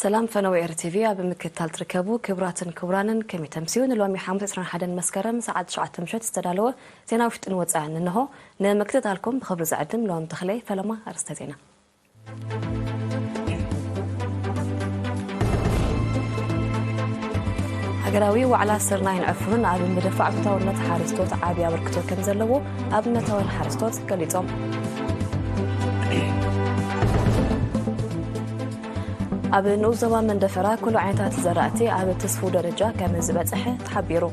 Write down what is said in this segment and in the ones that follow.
ሰላም ፈነወ ኤር ቲቪ ኣብ ምክትታል ትርከቡ ክቡራትን ክቡራንን፣ ከመይ ተምስዩ? ንሎሚ ሓሙስ ዕስራን ሓደን መስከረም ሰዓት ትሽዓተ ምሸት ዝተዳለወ ዜና ውሽጥን ወጻእን እንሆ። ንምክትታልኩም ብኽብሪ ዝዕድም ሎም ተኽለይ። ፈለማ ኣርእስተ ዜና። ሃገራዊ ዋዕላ ስርናይን ዕፉንን ኣብ ምድፋዕ ፍታውነት ሓረስቶት ዓቢ ኣበርክቶ ከም ዘለዎ ኣብነታውያን ሓረስቶት ገሊጾም። ኣብ ንኡስ ዞባ መንደፈራ ኩሉ ዓይነታት ዘራእቲ ኣብ ትስፉው ደረጃ ከም ዝበጽሐ ተሓቢሩ።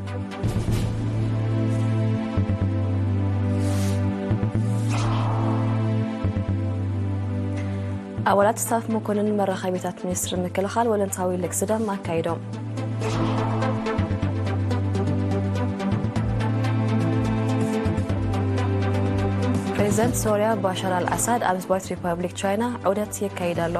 ኣባላት ስታፍ መኮንን መራኸቢታት ሚኒስትሪ ምክልኻል ወለንታዊ ልግሲ ደም ኣካይዶም። ፕሬዚደንት ሶርያ ባሻር ኣልኣሳድ ኣብ ህዝባዊት ሪፐብሊክ ቻይና ዑደት የካይድ ኣሎ።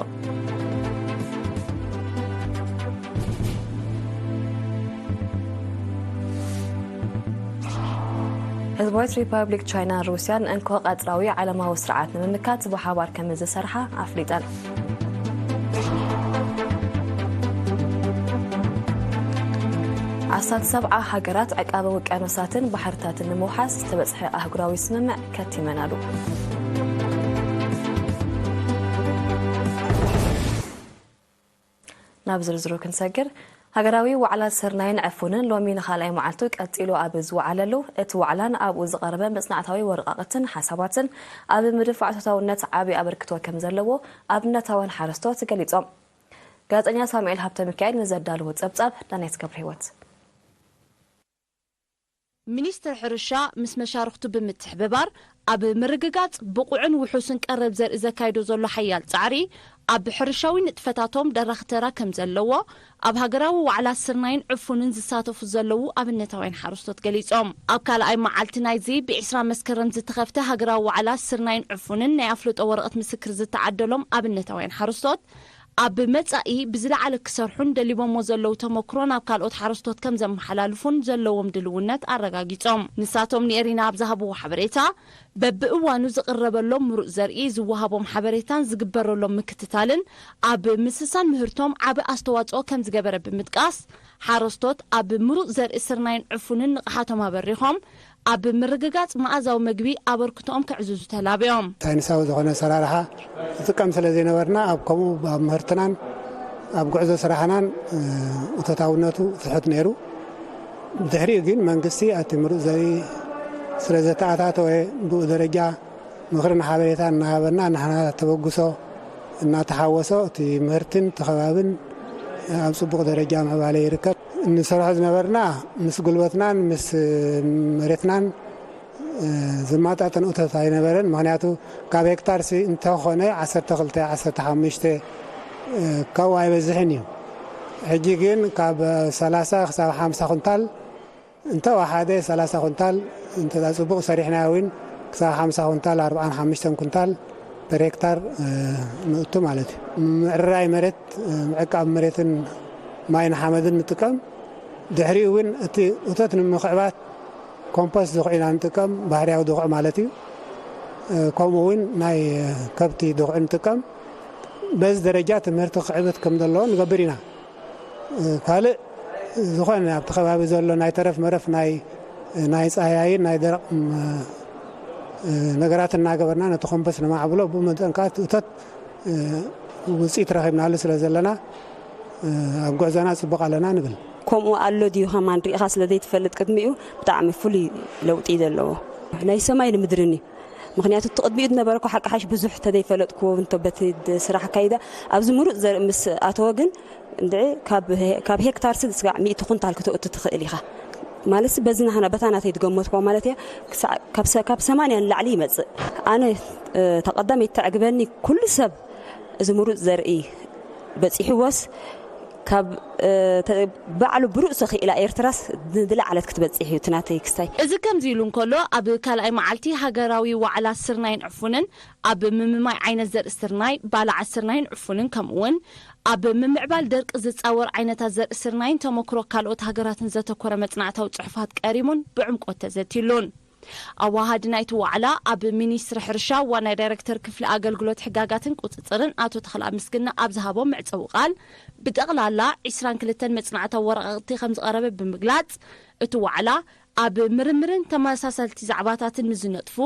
ህዝባዊት ሪፐብሊክ ቻይናን ሩስያን እንኮ ቀጽራዊ ዓለማዊ ስርዓት ንምምካት ብሓባር ከም ዝሰርሓ ኣፍሊጠን። ኣስታት ሰብዓ ሃገራት ዕቃበ ውቅያኖሳትን ባሕርታትን ንምውሓስ ዝተበጽሐ ኣህጉራዊ ስምምዕ ከቲመን ኣሉ። ናብ ዝርዝሩ ክንሰግር፣ ሃገራዊ ዋዕላ ስርናይን ዕፉንን ሎሚ ንኻልኣይ መዓልቱ ቀጺሉ ኣብ ዝወዓለሉ፣ እቲ ዋዕላን ኣብኡ ዝቐረበ መጽናዕታዊ ወረቓቕትን ሓሳባትን ኣብ ምድፋዕ ፍታውነት ዓቢ ኣበርክቶ ከም ዘለዎ ኣብነታውያን ሓረስቶት ገሊጾም። ጋዜጠኛ ሳሙኤል ሃብተ ሚካኤል ንዘዳለዎ ጸብጻብ ዳናይት ገብረ ህይወት። ሚኒስትር ሕርሻ ምስ መሻርኽቱ ብምትሕብባር ኣብ ምርግጋጽ ብቑዕን ውሑስን ቀረብ ዘርኢ ዘካይዶ ዘሎ ሓያል ጻዕሪ ኣብ ሕርሻዊ ንጥፈታቶም ደራኺ ተራ ከም ዘለዎ ኣብ ሃገራዊ ዋዕላ ስርናይን ዕፉንን ዝሳተፉ ዘለዉ ኣብነታውያን ሓረስቶት ገሊጾም። ኣብ ካልኣይ መዓልቲ ናይዚ ብዒስራ መስከረም ዝተኸፍተ ሃገራዊ ዋዕላ ስርናይን ዕፉንን ናይ ኣፍልጦ ወረቐት ምስክር ዝተዓደሎም ኣብነታውያን ሓረስቶት ኣብ መጻኢ ብዝለዓለ ክሰርሑን ደሊቦሞ ዘለዉ ተመክሮ ናብ ካልኦት ሓረስቶት ከም ዘመሓላልፉን ዘለዎም ድልውነት ኣረጋጊጾም። ንሳቶም ንኤሪና ኣብ ዝሃብዎ ሓበሬታ፣ በብእዋኑ ዝቕረበሎም ምሩጽ ዘርኢ ዝወሃቦም ሓበሬታን ዝግበረሎም ምክትታልን ኣብ ምስሳን ምህርቶም ዓቢ ኣስተዋጽኦ ከም ዝገበረ ብምጥቃስ፣ ሓረስቶት ኣብ ምሩጽ ዘርኢ ስርናይን ዕፉንን ንቕሓቶም ኣበሪኾም ኣብ ምርግጋጽ መኣዛዊ መግቢ ኣበርክቶኦም ከዕዝዙ ተላብዮም። ሳይንሳዊ ዝኾነ ኣሰራርሓ ንጥቀም ስለ ዘይነበርና፣ ኣብ ከምኡ ኣብ ምህርትናን ኣብ ጉዕዞ ስራሕናን፣ እ፣ እቶታውነቱ ትሑት ነይሩ። ብድሕሪኡ ግን መንግስቲ ኣቲ ምሩጽ ዘርኢ ስለ ዘተኣታተወ፣ ብኡ ደረጃ ምኽርን ሓበሬታን እናሃበና፣ ንሕና ተበግሶ እናተሓወሶ፣ እቲ ምህርትን እቲ ከባብን ኣብ ጽቡቕ ደረጃ ምዕባለ ይርከብ። እንሰርሖ ዝነበርና ምስ ጉልበትናን ምስ መሬትናን፣ እ፣ ዝመጣጠን እቶት ኣይነበረን። ምኽንያቱ ካብ ሄክታርሲ እንተኾነ ዓሰርተ ክልተ፣ ዓሰርተ ሓሙሽተ፣ እ፣ ካብኡ ኣይበዝሕን እዩ። ሕጂ ግን ካብ ሰላሳ ክሳብ ሓምሳ ኩንታል እንተወሓደ ሰላሳ ኩንታል፣ እንተ ጽቡቕ ሰሪሕና እውን ክሳብ ሓምሳ ኩንታል፣ ኣርብዓን ሓሙሽተን ኩንታል ፐር ሄክታር፣ እ፣ ንእቱ ማለት እዩ። ምዕርራይ መሬት፣ እ፣ ምዕቃብ መሬትን ማይን ሓመድን ንጥቀም። ድሕሪኡ እውን እቲ እቶት ንምኽዕባት ኮምፖስት ዝኹዒና ንጥቀም፣ ባህርያዊ ድኹዒ ማለት እዩ። እ፣ ከምኡ እውን ናይ ከብቲ ድኹዒ ንጥቀም። በዚ ደረጃ ትምህርቲ ክዕበት ከም ዘለዎ ንገብር ኢና። ካልእ ዝኾነ ኣብቲ ከባቢ ዘሎ ናይ ተረፍ መረፍ ናይ፣ ናይ ጻህያይን ናይ ደረቕ፣ ም፣ ነገራት እናገበርና ነቲ ኮምፖስት ነማዕብሎ፣ ብኡ መጠን ከኣ እቲ እቶት፣ ውጽኢት ረኺብናሉ ስለ ዘለና፣ ኣብ ጉዕዞና ጽቡቕ ኣለና ንብል። ከምኡ ኣሎ ድዩ ከማን ሪኢኻ ስለ ዘይትፈልጥ ቅድሚኡ ብጣዕሚ ፍሉይ ለውጢ እዩ ዘለዎ። ናይ ሰማይ ንምድርን እዩ። ምኽንያቱ እቲ ቅድሚኡ ዝነበረ እኮ ሓቂ ሓሽ ብዙሕ ተዘይፈለጥክዎ እንተ በቲ ድ-፣ ስራሕ ኣካይዳ ኣብዚ ምሩጽ ዘርኢ ምስ ኣተወ ግን እንድዒ ካብ ሄ-፣ ካብ ሄክታር ሲ ስጋዕ ሚእቲ ኩንታል ክተእቱ ትኽእል ኢኻ። ማለት በዚ ናህና፣ በታ ናተይ ዝገመትኳ ማለት እያ፣ ክሳዕ ካብ ሰ-፣ ካብ ሰማንያ ንላዕሊ ይመጽእ። ኣነ፣ እ፣ ተቐዳመይ ተዕግበኒ ኩሉ ሰብ እዚ ምሩጽ ዘርኢ በጺሕዎስ ካብ፣ እ፣ ተ-፣ ባዕሉ ብርእሱ ክኢላ ኤርትራስ ን-፣ ዝለዓለት ክትበጽሕ እዩ እቲ ናተይ ክስታይ። እዚ ከምዚ ኢሉ እንከሎ፣ ኣብ ካልኣይ መዓልቲ ሃገራዊ ዋዕላ ስርናይን ዕፉንን ኣብ ምምማይ ዓይነት ዘርኢ ስርናይ፣ ባልዓት ስርናይን ዕፉንን፣ ከምኡ'ውን ኣብ ምምዕባል ደርቂ ዝጻወር ዓይነታት ዘርኢ ስርናይን ተመክሮ ካልኦት ሃገራትን ዘተኮረ መጽናዕታዊ ጽሑፋት ቀሪቡን ብዕምቆት ተዘትዩሉን። ኣዋሃዲ ናይቲ ዋዕላ፣ ኣብ ሚኒስትሪ ሕርሻ ዋና ዳይረክተር ክፍሊ ኣገልግሎት ሕጋጋትን ቁጽጽርን ኣቶ ተኽለኣብ ምስግና ኣብ ዝሃቦ መዕጸዊ ቃል፣ ብጠቕላላ ዒስራን ክልተን መጽናዕታዊ ወረቓቕቲ ከም ዝቐረበ ብምግላጽ፣ እቲ ዋዕላ ኣብ ምርምርን ተመሳሰልቲ ዛዕባታትን ንዝነጥፉ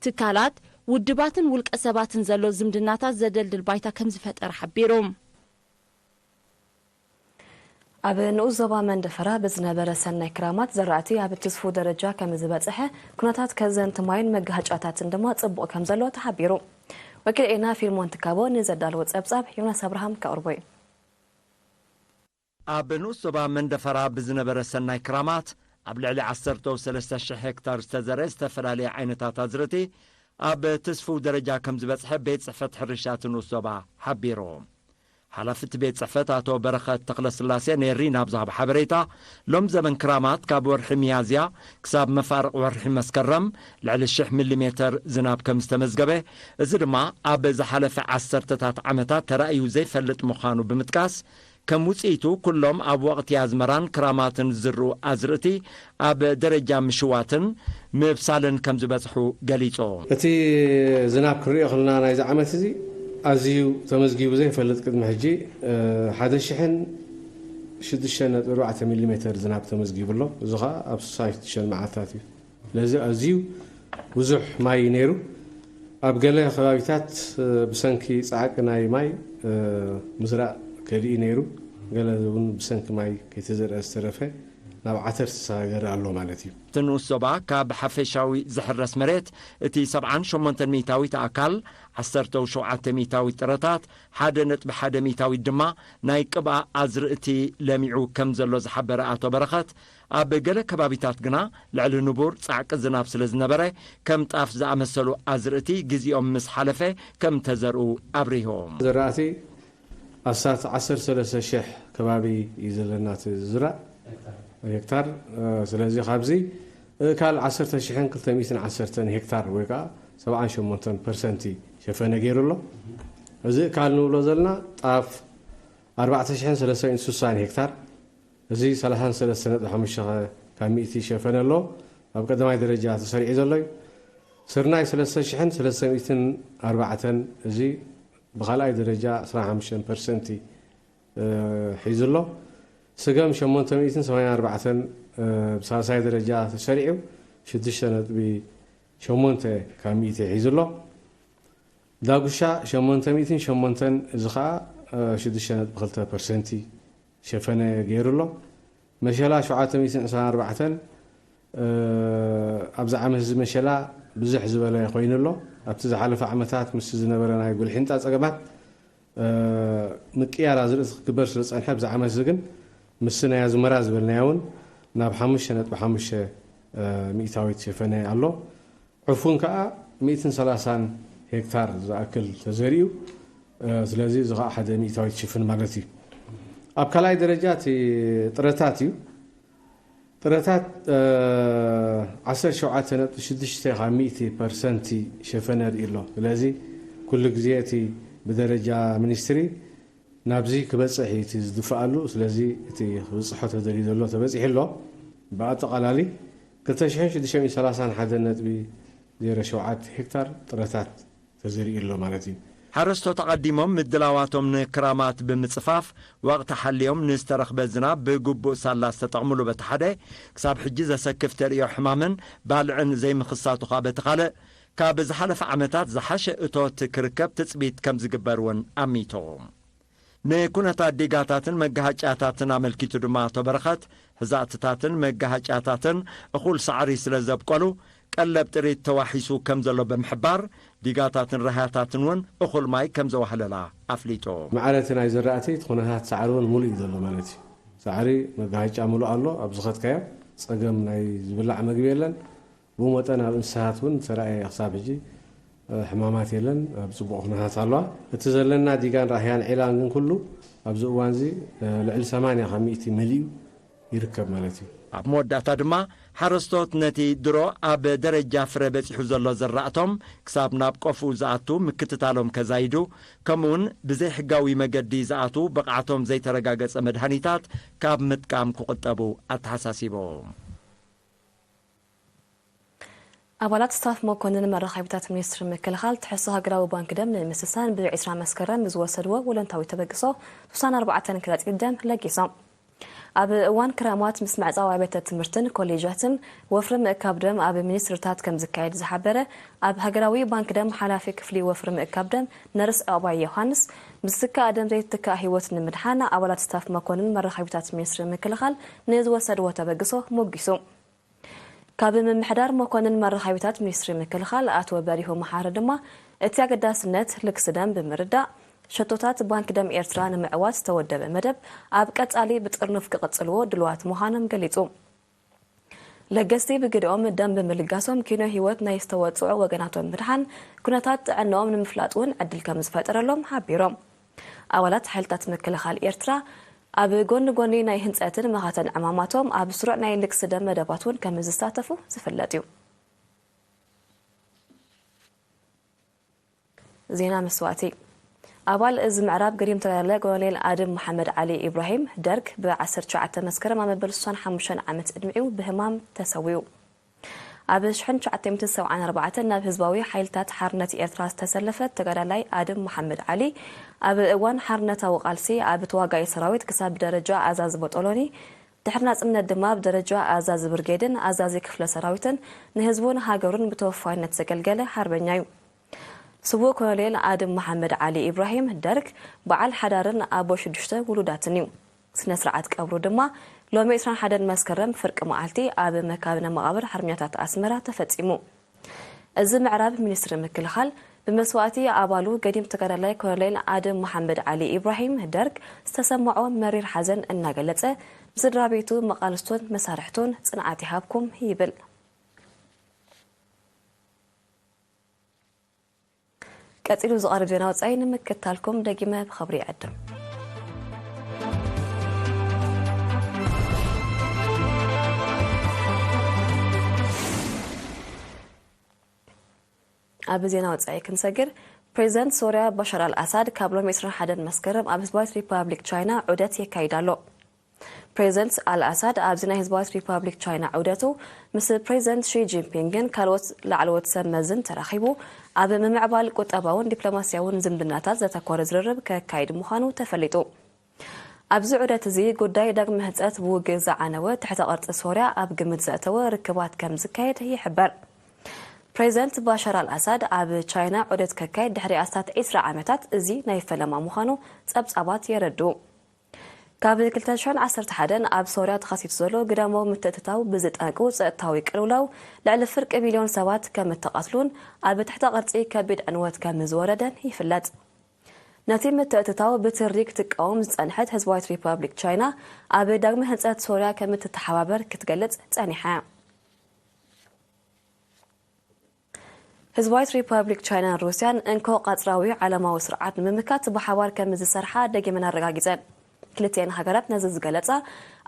ትካላት፣ ውድባትን ውልቀ ሰባትን ዘሎ ዝምድናታት ዘደልድል ባይታ ከም ዝፈጠረ ሓቢሩ። ኣብ ንኡስ ዞባ መንደፈራ ብዝነበረ ሰናይ ክራማት ዘራእቲ ኣብ ትስፉው ደረጃ ከም ዝበጽሐ፣ ኩነታት ከዘን ትማይን መጋሃጫታትን ድማ ጽቡቕ ከም ዘሎ ተሓቢሩ። ወኪል ኤና ፊልሞን ትካቦ ንዘዳለዎ ጸብጻብ ዮናስ ኣብርሃም ከቕርቦ እዩ። ኣብ ንኡስ ዞባ መንደፈራ ብዝነበረ ሰናይ ክራማት ኣብ ልዕሊ ዓሰርተ ሰለስተ ሽሕ ሄክታር ዝተዘርአ ዝተፈላለየ ዓይነታት ኣዝርእቲ ኣብ ትስፉው ደረጃ ከም ዝበጽሐ ቤት ጽሕፈት ሕርሻ እቲ ንኡስ ዞባ ሓቢሩ። ሓላፊ እቲ ቤት ጽሕፈት ኣቶ በረኸት ተኽለስላሴ ንኤሪ ናብ ዝሃቦ ሓበሬታ፣ ሎም ዘበን ክራማት ካብ ወርሒ ሚያዝያ ክሳብ መፋርቕ ወርሒ መስከረም ልዕሊ ሽሕ ሚሊ ሜተር ዝናብ ከም ዝተመዝገበ፣ እዚ ድማ ኣብ ዝሓለፈ ዓሰርተታት ዓመታት ተራእዩ ዘይፈልጥ ምዃኑ ብምጥቃስ፣ ከም ውጽኢቱ ኩሎም ኣብ ወቕቲ ኣዝመራን ክራማትን ዝዝርኡ ኣዝርእቲ ኣብ ደረጃ ምሽዋትን ምብሳልን ከም ዝበጽሑ ገሊጹ። እቲ ዝናብ ክንሪኦ ከለና ናይዚ ዓመት እዚ ኣዝዩ ተመዝጊቡ ዘይፈልጥ ቅድሚ ሕጂ፣ እ፣ ሓደ ሽሕን ሽዱሽተ ነጥቢ ኣርባዕተ ሚሊ ሜተር ዝናብ ተመዝጊቡ ኣሎ። እዚ ኸኣ ኣብ ስሳን ሽዱሽተን መዓልታት እዩ። ስለዚ ኣዝዩ ብዙሕ ማይ እዩ ነይሩ። ኣብ ገለ ከባቢታት፣ እ፣ ብሰንኪ ጻዕቂ ናይ ማይ፣ እ፣ ምዝራእ ከሊኡ ነይሩ። ገለ እውን ብሰንኪ ማይ ከይተዘርአ ዝተረፈ ናብ ዓተር ዝተሰጋገረ ኣሎ ማለት እዩ። እቲ ንኡስ ዞባ ካብ ሓፈሻዊ ዝሕረስ መሬት እቲ ሰብዓን ሸሞንተን ሚእታዊት ኣካል፣ ዓሰርተ ሸውዓተ ሚእታዊት ጥረታት፣ ሓደ ነጥቢ ሓደ ሚእታዊት ድማ ናይ ቅብኣ ኣዝርእቲ ለሚዑ ከም ዘሎ ዝሓበረ ኣቶ በረኸት፣ ኣብ ገለ ከባቢታት ግና ልዕሊ ንቡር ጻዕቂ ዝናብ ስለ ዝነበረ፣ ከም ጣፍ ዝኣመሰሉ ኣዝርእቲ ግዜኦም ምስ ሓለፈ ከም ተዘርኡ ኣብሪሁ። ዘራእቲ ኣስታት ዓሰርተ ሰለስተ ሽሕ ከባቢ እዩ ዘለና እቲ ዝዝራእ ሄክታር። እ፣ ስለዚ ካብዚ እካል ዓሰርተ ሽሕን ክልተ ሚእትን ዓሰርተን ሄክታር ወይ ከዓ ሰብዓን ሸሞንተን ፐርሰንቲ ሸፈነ ገይሩ ኣሎ። እዚ እካል ንብሎ ዘለና ጣፍ ኣርባዕተ ሽሕን ሰለስተ ሚእትን ስሳን ሄክታር፣ እዚ ሰላሳን ሰለስተ ነጥቢ ሓሙሽተ ካብ ሚእቲ ሸፈነ ኣሎ። ኣብ ቀዳማይ ደረጃ ተሰሪዑ ዘሎ እዩ። ስርናይ ሰለስተ ሽሕን ሰለስተ ሚእትን ኣርባዕተን፣ እዚ ብኻልኣይ ደረጃ ዕስራን ሓሙሽተን ፐርሰንቲ፣ እ፣ ሒዙ ኣሎ። ስገም ሸሞንተ ሚእትን ሰማንያን ኣርባዕተን፣ እ፣ ብሳልሳይ ደረጃ ተሰሪዑ ሽዱሽተ ነጥቢ ሸሞንተ ካብ ሚእቲ ሒዙ ኣሎ። ዳጉሻ ሸሞንተ ሚእትን ሸሞንተን፣ እዚ ኸኣ፣ እ፣ ሽዱሽተ ነጥቢ ክልተ ፐርሰንቲ ሸፈነ ገይሩ ኣሎ። መሸላ ሸውዓተ ሚእትን ዕስራን ኣርባዕተን፣ እ፣ ኣብዚ ዓመት እዚ መሸላ ብዝሕ ዝበለ ኮይኑ ኣሎ። ኣብቲ ዝሓለፈ ዓመታት ምስ ዝነበረ ናይ ጉልሒንጣ ጸገማት፣ እ፣ ምቅያር ኣዝርእቲ ክግበር ስለ ዝጸንሐ፣ ኣብዚ ዓመት እዚ ግን ምስቲ ናይ ኣዝመራ ዝበልናዮ እውን ናብ ሓሙሽተ ነጥቢ ሓሙሽተ፣ እ፣ ሚእታዊት ሸፈነ ኣሎ። ዕፉን ከኣ ሚእትን ሰላሳን ሄክታር ዝኣክል ተዘሪኡ። እ፣ ስለዚ እዚ ከኣ ሓደ ሚእታዊት ሽፍን ማለት እዩ። ኣብ ካልኣይ ደረጃ እቲ ጥረታት እዩ። ጥረታት፣ እ፣ ዓሰርተ ሸውዓተ ነጥቢ ሽዱሽተ ካብ ሚእቲ ፐርሰንቲ ሸፈነ ርኢ ኣሎ። ስለዚ ኩሉ ግዜ እቲ ብደረጃ ሚኒስትሪ ናብዚ ክበጽሕ እዩ እቲ ዝድፍኣሉ። ስለዚ እቲ ክብጽሖ ተደልዩ ዘሎ ተበጺሑ ኣሎ። ብኣጠቓላሊ ክልተ ሽሕን ሽዱሽተ ሚእትን ሰላሳን ሓደ ነጥቢ ዜሮ ሸውዓተ ሄክታር ጥረታት ተዘሪኡ ኣሎ ማለት እዩ። ሓረስቶት ኣቐዲሞም ምድላዋቶም ንክራማት ብምጽፋፍ፣ ወቕቲ ሓልዮም ንዝተረኽበ ዝናብ ብግቡእ ሳላ ዝተጠቕምሉ በቲ ሓደ፣ ክሳብ ሕጂ ዘሰክፍ ተርእዮ ሕማምን ባልዕን ዘይምኽሳቱ ኸኣ በቲ ካልእ፣ ካብ ዝሓለፈ ዓመታት ዝሓሸ እቶት ክርከብ ትጽቢት ከም ዝግበር እውን ኣሚቱ። ንኩነታት ዲጋታትን መጋሃጫታትን ኣመልኪቱ ድማ ኣቶ በረኸት፣ ሕዛእትታትን መጋሃጫታትን እኹል ሳዕሪ ስለ ዘብቆሉ፣ ቀለብ ጥሪት ተዋሒሱ ከም ዘሎ ብምሕባር፣ ዲጋታትን ራህያታትን እውን እኹል ማይ ከም ዘዋህለላ ኣፍሊጡ። ማዕረ እቲ ናይ ዘራእቲ እቲ ኩነታት ሳዕሪ እውን ሙሉእ እዩ ዘሎ ማለት እዩ። ሳዕሪ መጋሃጫ ሙሉእ ኣሎ። ኣብ ዝኸድካዮ ጸገም ናይ ዝብላዕ መግቢ የለን። ብኡ መጠን ኣብ እንስሳት እውን ዝተራእየ ክሳብ ሕጂ፣ እ፣ ሕማማት የለን። ኣብ ጽቡቕ ኩነታት ኣለዋ። እቲ ዘለና ዲጋን ራህያን ዒላን ግን ኩሉ ኣብዚ እዋን እዚ፣ እ፣ ልዕሊ ሰማንያ ካብ ሚእቲ መሊኡ ይርከብ ማለት እዩ። ኣብ መወዳእታ ድማ ሓረስቶት ነቲ ድሮ ኣብ ደረጃ ፍረ በጺሑ ዘሎ ዘራእቶም ክሳብ ናብ ቆፍኡ ዝኣቱ ምክትታሎም ከዛይዱ፣ ከምኡውን ብዘይሕጋዊ መገዲ ዝኣቱ ብቕዓቶም ዘይተረጋገጸ መድሃኒታት ካብ ምጥቃም ክቑጠቡ ኣተሓሳሲቦም። ኣባላት ስታፍ መኮንን መራኸቢታት ሚኒስትሪ ምክልኻል ትሕዝቶ ሃገራዊ ባንክ ደም ንምስሳን ብ20 መስከረም ብዝወሰድዎ ወለንታዊ ተበግሶ ስሳን ኣርባዕተን ክረጺት ደም ለጊሶም። ኣብ እዋን ክረማት ምስ መዕጻዊ ኣብያተ ትምህርትን ኮሌጃትን ወፍሪ ምእካብ ደም ኣብ ሚኒስትርታት ከም ዝካየድ ዝሓበረ ኣብ ሃገራዊ ባንክ ደም ሓላፊ ክፍሊ ወፍሪ ምእካብ ደም ነርስ ዕቑባይ ዮሃንስ፣ ብዝትካእ ደም ዘይትካእ ህይወት ንምድሓን ኣባላት ስታፍ መኮንን መራኸቢታት ሚኒስትሪ ምክልኻል ንዝወሰድዎ ተበግሶ ሞጊሱ። ካብ ምምሕዳር መኮንን መራኸቢታት ሚኒስትሪ ምክልኻል ኣቶ በሪሁ መሓሪ ድማ፣ እቲ ኣገዳስነት ልግሲ ደም ብምርዳእ፣ ሸቶታት ባንክ ደም ኤርትራ ንምዕዋት ዝተወደበ መደብ ኣብ ቀጻሊ ብጥርኑፍ ክቕጽልዎ ድልዋት ምዃኖም ገሊጹ። ለገስቲ ብግደኦም ደም ብምልጋሶም ኪኖ ህይወት ናይ ዝተወጽዑ ወገናቶም ምድሓን፣ ኩነታት ጥዕናኦም ንምፍላጥ እውን ዕድል ከም ዝፈጠረሎም ሓቢሮም። ኣባላት ሓይልታት ምክልኻል ኤርትራ ኣብ ጎኒ ጎኒ ናይ ህንጸትን መኻተን ዕማማቶም ኣብ ስሩዕ ናይ ልግሲ ደም መደባት እውን ከም ዝሳተፉ ዝፍለጥ እዩ። ዜና መስዋእቲ። ኣባል እዚ ምዕራብ ገዲም ተጋዳላይ ኮሎኔል ኣድም መሓመድ ዓሊ ኢብራሂም ደርግ ብ19 መስከረም ኣብ መበል 65 ዓመት ዕድሚኡ ብህማም ተሰዊኡ። ኣብ 1974 ናብ ህዝባዊ ሓይልታት ሓርነት ኤርትራ ዝተሰለፈ ተጋዳላይ ኣድም መሓመድ ዓሊ፣ ኣብ እዋን ሓርነታዊ ቃልሲ ኣብ ተዋጋኢ ሰራዊት ክሳብ ደረጃ ኣዛዚ ቦጦሎኒ፣ ድሕሪ ናጽነት ድማ ብደረጃ ኣዛዚ ብርጌድን ኣዛዚ ክፍለ ሰራዊትን ንህዝቡን ሃገሩን ብተወፋይነት ዘገልገለ ሓርበኛ እዩ። ስዉእ ኮሎኔል ኣድም መሓመድ ዓሊ ኢብራሂም ደርግ በዓል ሓዳርን ኣቦ ሽዱሽተ ውሉዳትን እዩ። ስነ ስርዓት ቀብሩ ድማ ሎሚ 21 መስከረም ፍርቂ መዓልቲ ኣብ መካብነ መቓብር ሓርበኛታት ኣስመራ ተፈጺሙ። እዚ ምዕራብ ሚኒስትሪ ምክልኻል ብመስዋእቲ ኣባሉ ገዲም ተጋዳላይ ኮሎኔል ኣድም መሓመድ ዓሊ ኢብራሂም ደርግ ዝተሰምዖ መሪር ሓዘን እናገለጸ፣ ንስድራ ቤቱ፣ መቓልስቱን መሳርሕቱን ጽንዓት ይሃብኩም ይብል። ቀጺሉ ዝቐርብ ዜና ወጻኢ ንምክትታልኩም ደጊመ ብኸብሪ ይዕድም። ኣብ ዜና ወጻኢ ክንሰግር፣ ፕሬዚደንት ሶርያ ባሻር ኣልኣሳድ ካብ ሎሚ 21 መስከረም ኣብ ህዝባዊት ሪፓብሊክ ቻይና ዑደት የካይድ ኣሎ። ፕሬዚደንት ኣልኣሳድ ኣብዚ ናይ ህዝባዊት ሪፓብሊክ ቻይና ዑደቱ ምስ ፕሬዚደንት ሺ ጂንፒንግን ካልኦት ላዕለዎት ሰብ መዝን ተራኺቡ ኣብ ምምዕባል ቁጠባውን ዲፕሎማስያውን ዝምድናታት ዘተኮረ ዝርርብ ከካይድ ምዃኑ ተፈሊጡ። ኣብዚ ዑደት እዚ ጉዳይ ዳግመ ህንጸት ብውግእ ዝዓነወ ትሕተ ቅርጺ ሶርያ ኣብ ግምት ዘእተወ ርክባት ከም ዝካየድ ይሕበር። ፕሬዚደንት ባሻር ኣልኣሳድ ኣብ ቻይና ዑደት ከካየድ ድሕሪ ኣስታት 20 ዓመታት እዚ ናይ ፈለማ ምዃኑ ጸብጻባት የረድኡ። ካብ 2011 ኣብ ሶርያ ተኸሲቱ ዘሎ ግዳማዊ ምትእትታው ብዝጠንቁ ጸጥታዊ ቅልውላው ልዕሊ ፍርቂ ሚልዮን ሰባት ከም እተቐትሉን ኣብ ትሕተ ቅርጺ ከቢድ ዕንወት ከም ዝወረደን ይፍለጥ። ነቲ ምትእትታው ብትሪ ክትቃወም ዝጸንሐት ህዝባዊት ሪፓብሊክ ቻይና ኣብ ዳግመ ህንጸት ሶርያ ከም እትተሓባበር ክትገልጽ ጸኒሓ እያ። ህዝባዊት ሪፓብሊክ ቻይናን ሩስያን እንኮ ቀጽራዊ ዓለማዊ ስርዓት ንምምካት ብሓባር ከም ዝሰርሓ ደጊመን ኣረጋጊጸን። ክልቲኤን ሃገራት ነዚ ዝገለጻ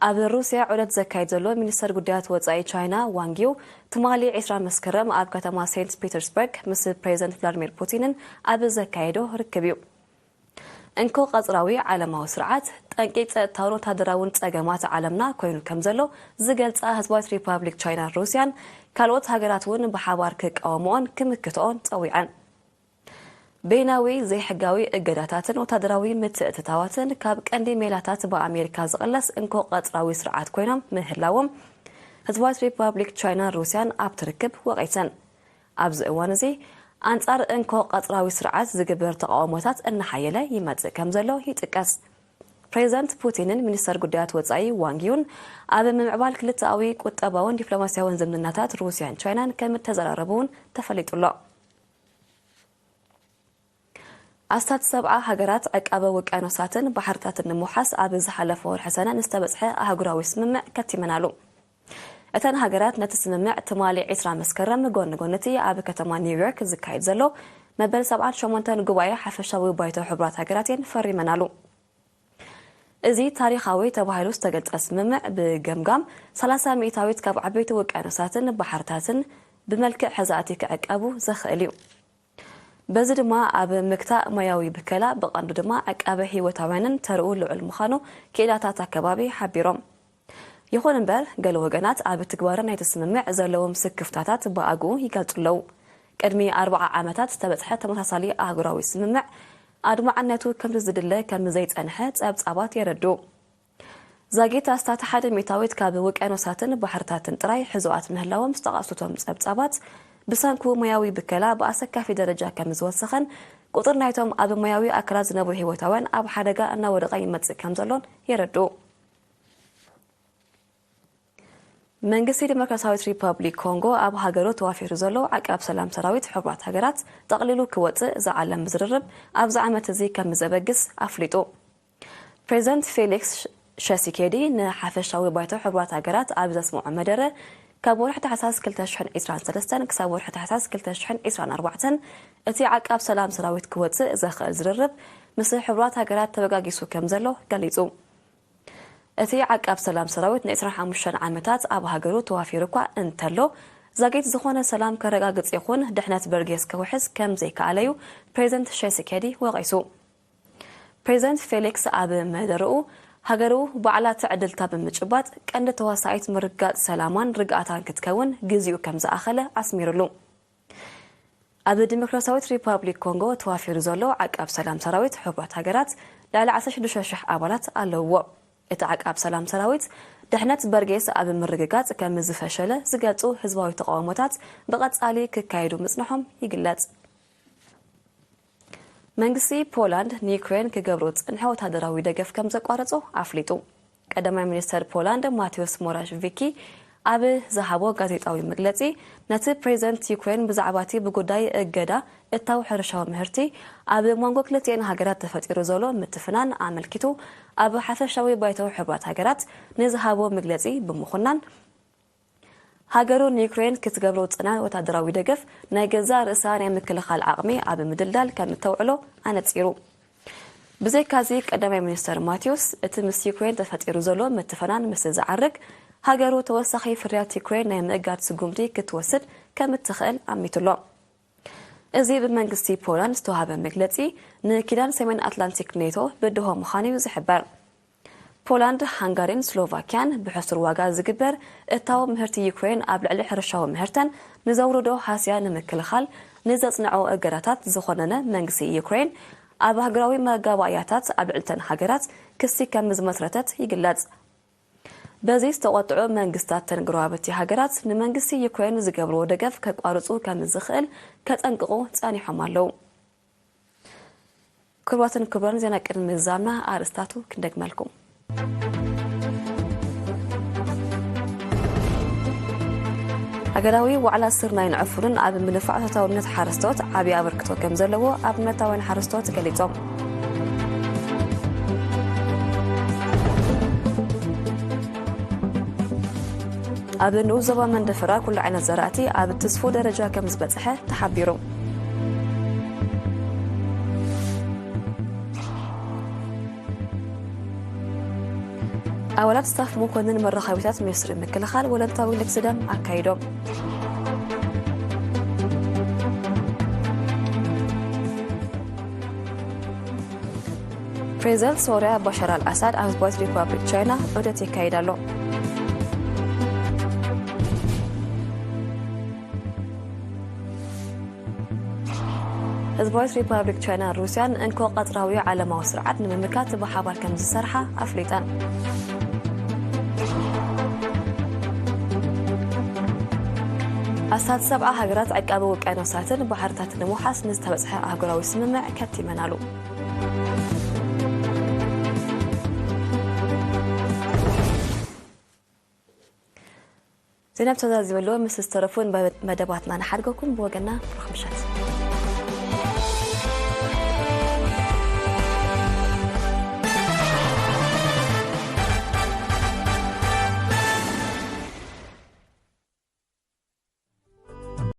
ኣብ ሩስያ ዑደት ዘካይድ ዘሎ ሚኒስተር ጉዳያት ወጻኢ ቻይና ዋንጊው ትማሊ 20 መስከረም ኣብ ከተማ ሴንት ፒተርስበርግ ምስ ፕሬዚደንት ቭላድሚር ፑቲንን ኣብ ዘካየዶ ርክብ እዩ። እንኮ ቀጽራዊ ዓለማዊ ስርዓት ጠንቂ ጸጥታውን ወታደራውን ጸገማት ዓለምና ኮይኑ ከም ዘሎ ዝገልጻ ህዝባዊት ሪፓብሊክ ቻይናን ሩስያን ካልኦት ሃገራት እውን ብሓባር ክቃወምኦን ክምክትኦን ጸዊዐን። በይናዊ ዘይሕጋዊ እገዳታትን ወታደራዊ ምትእትታዋትን ካብ ቀንዲ ሜላታት ብኣሜሪካ ዝቕለስ እንኮ ቀጽራዊ ስርዓት ኮይኖም ምህላዎም ህዝባዊት ሪፓብሊክ ቻይናን ሩስያን ኣብቲ ርክብ ወቒሰን። ኣብዚ እዋን እዚ ኣንጻር እንኮ ቀጽራዊ ስርዓት ዝግበር ተቓውሞታት እናሓየለ ይመጽእ ከም ዘሎ ይጥቀስ። ፕሬዚደንት ፑቲንን ሚኒስተር ጉዳያት ወጻኢ ዋንጊውን ኣብ ምምዕባል ክልተኣዊ ቁጠባውን ዲፕሎማስያውን ዝምድናታት ሩስያን ቻይናን ከም እተዘራረቡ እውን ተፈሊጡ ኣሎ። ኣስታት 70 ሃገራት ዕቃበ ውቅያኖሳትን ባሕርታትን ንምውሓስ ኣብ ዝሓለፈ ወርሒ ሰነ ንዝተበጽሐ ኣህጉራዊ ስምምዕ ከቲመናሉ። እተን ሃገራት ነቲ ስምምዕ ትማሊ 20 መስከረም ጎኒ ጎኒ እቲ ኣብ ከተማ ኒውዮርክ ዝካየድ ዘሎ መበል 78 ጉባኤ ሓፈሻዊ ባይቶ ሕቡራት ሃገራት እየን ፈሪመናሉ። እዚ ታሪኻዊ ተባሂሉ ዝተገልጸ ስምምዕ ብገምጋም 30 ሚእታዊት ካብ ዓበይቲ ውቅያኖሳትን ባሕርታትን ብመልክዕ ሕዛእቲ ክዕቀቡ ዘኽእል እዩ። በዚ ድማ ኣብ ምግታእ ማያዊ ብከላ ብቐንዱ ድማ ዕቃበ ህይወታውያንን ተርኡ ልዑል ምዃኑ ክኢላታት ኣከባቢ ሓቢሮም። ይኹን እምበር፣ ገለ ወገናት ኣብ ትግባረ ናይቲ ስምምዕ ዘለዎም ስክፍታታት ብኣግኡ ይገልጹ ኣለዉ። ቅድሚ ኣርብዓ ዓመታት ዝተበጽሐ ተመሳሳሊ ኣህጉራዊ ስምምዕ ኣድማዕነቱ ከምቲ ዝድለ ከም ዘይጸንሐ ጸብጻባት የረድኡ። ዛጊት ኣስታት ሓደ ሚእታዊት ካብ ውቅያኖሳትን ባሕርታትን ጥራይ ሕዙኣት ምህላዎም ዝጠቐሱቶም ጸብጻባት፣ ብሰንኩ ማያዊ ብከላ ብኣሰካፊ ደረጃ ከም ዝወሰኸን ቁጽሪ ናይቶም ኣብ ማያዊ ኣካላት ዝነብሩ ህይወታውያን ኣብ ሓደጋ እናወደቐ ይመጽእ ከም ዘሎን የረድኡ። መንግስቲ ዲሞክራሲያዊት ሪፐብሊክ ኮንጎ ኣብ ሃገሩ ተዋፊሩ ዘሎ ዓቃብ ሰላም ሰራዊት ሕቡራት ሃገራት ጠቕሊሉ ክወጽእ ዝዓለም ዝርርብ ኣብዚ ዓመት እዚ ከም ዘበግስ ኣፍሊጡ። ፕሬዚደንት ፌሊክስ ሸሲኬዲ ንሓፈሻዊ ባይቶ ሕቡራት ሃገራት ኣብ ዘስምዖ መደረ፣ ካብ ወርሒ ታሕሳስ ክልተ ሽሕን ዕስራን ሰለስተን ክሳብ ወርሒ ታሕሳስ ክልተ ሽሕን ዕስራን ኣርባዕተን እቲ ዓቃብ ሰላም ሰራዊት ክወጽእ ዘኽእል ዝርርብ ምስ ሕቡራት ሃገራት ተበጋጊሱ ከም ዘሎ ገሊጹ። እቲ ዓቃብ ሰላም ሰራዊት ንዕስራን ሓሙሽተን ዓመታት ኣብ ሃገሩ ተዋፊሩ እኳ እንተሎ፣ ዛጊት ዝኾነ ሰላም ከረጋግጽ ይኹን ድሕነት በርጌስ ከውሕስ ከም ዘይከኣለ'ዩ ፕሬዚደንት ሸሲኬዲ ወቒሱ። ፕሬዚደንት ፌሊክስ ኣብ መደረኡ፣ ሃገሩ ባዕላ ትዕድልታ ብምጭባጥ ቀንዲ ተዋሳኢት ምርግጋጽ ሰላማን ርግኣታን ክትከውን ግዜኡ ከም ዝኣኸለ ኣስሚሩሉ። ኣብ ዲሞክራሲያዊት ሪፓብሊክ ኮንጎ ተዋፊሩ ዘሎ ዓቃብ ሰላም ሰራዊት ሕቡራት ሃገራት ልዕሊ ዓሰርተ ሽዱሽተ ሽሕ ኣባላት ኣለውዎ። እቲ ዓቃብ ሰላም ሰራዊት ድሕነት በርጌስ ኣብ ምርግጋጽ ከም ዝፈሸለ ዝገልጹ ህዝባዊ ተቃውሞታት ብቐጻሊ ክካየዱ ምጽንሖም ይግለጽ። መንግስቲ ፖላንድ ንዩክሬን ክገብሮ ዝጸንሐ ወታደራዊ ደገፍ ከም ዘቋረጾ ኣፍሊጡ። ቀዳማይ ሚኒስተር ፖላንድ ማቴዎስ ሞራቪኪ ኣብ ዝሃቦ ጋዜጣዊ መግለጺ፣ ነቲ ፕሬዚደንት ዩክሬን ብዛዕባ እቲ ብጉዳይ እገዳ እታው ሕርሻዊ ምህርቲ ኣብ መንጎ ክልቲኤን ሃገራት ተፈጢሩ ዘሎ ምትፍናን ኣመልኪቱ ኣብ ሓፈሻዊ ባይቶ ሕቡራት ሃገራት ንዝሃቦ መግለጺ ብምኹናን፣ ሃገሩ ንዩክሬን ክትገብሮ ዝጸንሐ ወታደራዊ ደገፍ ናይ ገዛእ ርእሳ ናይ ምክልኻል ዓቕሚ ኣብ ምድልዳል ከም እተውዕሎ ኣነጺሩ። ብዘይካዚ፣ ቀዳማይ ሚኒስተር ማቴዎስ፣ እቲ ምስ ዩክሬን ተፈጢሩ ዘሎ ምትፍናን ምስ ዝዓርግ፣ ሃገሩ ተወሳኺ ፍርያት ዩክሬን ናይ ምእጋድ ስጉምቲ ክትወስድ ከም እትኽእል ኣሚቱሎ። እዚ ብመንግስቲ ፖላንድ ዝተዋህበ መግለጺ፣ ንኪዳን ሰሜን ኣትላንቲክ ኔቶ ብድሆ ምዃኑ'ዩ ዝሕበር። ፖላንድ፣ ሃንጋሪን ስሎቫኪያን ብሕሱር ዋጋ ዝግበር እታው ምህርቲ ዩክሬን ኣብ ልዕሊ ሕርሻዊ ምህርተን ንዘውርዶ ሃስያ ንምክልኻል ንዘጽንዖ እገዳታት ዝኾነነ መንግስቲ ዩክሬን፣ ኣብ ሃገራዊ መጋባእያታት ኣብ ልዕሊተን ሃገራት ክሲ ከም ዝመስረተት ይግለጽ። በዚ ዝተቖጥዑ መንግስታት ተን ጎረባብቲ ሃገራት ንመንግስቲ ዩክሬን ዝገብርዎ ደገፍ ከቋርጹ ከም ዝኽእል ከጠንቅቑ ጸኒሖም ኣለዉ። ክቡራትን ክቡራን፣ ዜና ቅድሚ ምዝዛምና ኣርእስታቱ ክንደግመልኩም። ሃገራዊ ዋዕላ ስርናይን ዕፉንን ኣብ ምድንፋዕ ተታውነት ሓረስቶት ዓብዪ ኣበርክቶ ከም ዘለዎ ኣብነታውያን ሓረስቶት ገሊጾም። ኣብ ንኡስ ዞባ መንደፈራ ኩሉ ዓይነት ዘራእቲ ኣብ ትስፉው ደረጃ ከም ዝበጽሐ ተሓቢሩ። ኣባላት ስታፍ መኮንን መራኸቢታት ሚኒስትሪ ምክልኻል ወለንታዊ ልግሲ ደም ኣካይዶም። ፕሬዚደንት ሶርያ ባሻር ኣልኣሳድ ኣብ ህዝባዊት ሪፓብሊክ ቻይና ዑደት የካይድ ኣሎ። ህዝባዊት ሪፓብሊክ ቻይናን ሩስያን እንኮ ቀጽራዊ ዓለማዊ ስርዓት ንምምካት ብሓባር ከም ዝሰርሓ ኣፍሊጠን። ኣስታት ሰብዓ ሃገራት ዕቃበ ውቅያኖሳትን ባሕርታትን ንምውሓስ ንዝተበጽሐ ኣህጉራዊ ስምምዕ ከቲመን ኣሉ። ዜና ብተዛዚበሉ ምስ ዝተረፉ መደባትና ንሓድገኩም። ብወገና ብሩኽ ምሸት።